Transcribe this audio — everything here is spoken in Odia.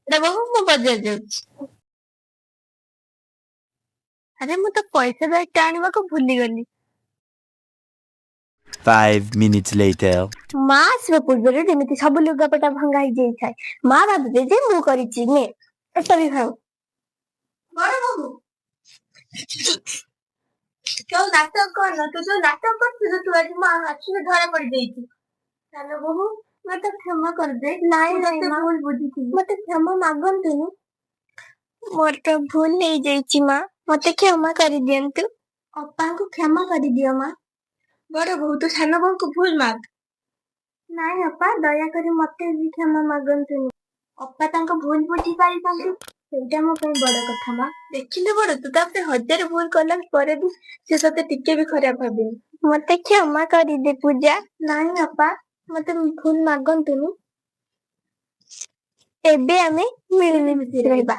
ବଡ ବୋହୂ, ମୁଁ ବଜାର ଯାଉଛି। ଆରେ, ମୁଁ ତ ପଇସା ବ୍ୟାଗ ଟା ଆଣିବାକୁ ଭୁଲିଗଲି। 5 minutes later. ମା ଆସିବା ପୂର୍ବରୁ ଯେମିତି ସବୁ ଲୁଗାପଟା ଭଙ୍ଗା ହେଇଯାଇଥାଏ, ମା ଭାବିବେ ଯେ ମୁଁ କରିଛି। ନେ, ଏଟା ବି ଭାଙ୍ଗ। ବଡ ବୋହୂ, ତୁ ନାଟକ କରନା। ତୁ ଯୋଉ ନାଟକ କରୁଥିଲୁ, ତୁ ଆଜି ମା ଆଖିରେ ଧରା ପଡିଯାଇଛୁ। ସାନ ବୋହୂ, ମତେ କ୍ଷମା କରିଦେ। ନାଇଁ ନାଇଁ, ଭୁଲ ବୁଝିଥିଲି, ମତେ କ୍ଷମା ମାଗନ୍ତୁନି। ମୋର ତ ଭୁଲ ହେଇଯାଇଛି ମା, ମତେ କ୍ଷମା କରିଦିଅନ୍ତୁ। ଅପାଙ୍କୁ କ୍ଷମା କରିଦିଅ ମା। ବଡ ବୋହୂ, ତୁ ସାନ ବୋହୂକୁ ଭୁଲ ମାଗ। ନାଇଁ ଅପା, ଦୟାକରି ମତେ ବି କ୍ଷମା ମାଗନ୍ତୁନି। ଅପା ତାଙ୍କ ଭୁଲ ବୁଝି ପାରିଛନ୍ତି, ସେଇଟା ମୋ ପାଇଁ ବଡ କଥା ମା। ଦେଖିଲୁ ବଡ, ତୁ ତାପରେ ହଜାରେ ଭୁଲ କଲା ପରେ ବି ସେ ତତେ ଟିକେ ବି ଖରାପ ଭାବିନି। ମତେ କ୍ଷମା କରିଦେ ପୂଜା। ନାଇଁ ଅପା, ମତେ ଭୁଲ ମାଗନ୍ତୁନି। ଏବେ ଆମେ ମିଳିମିଶି ରହିବା।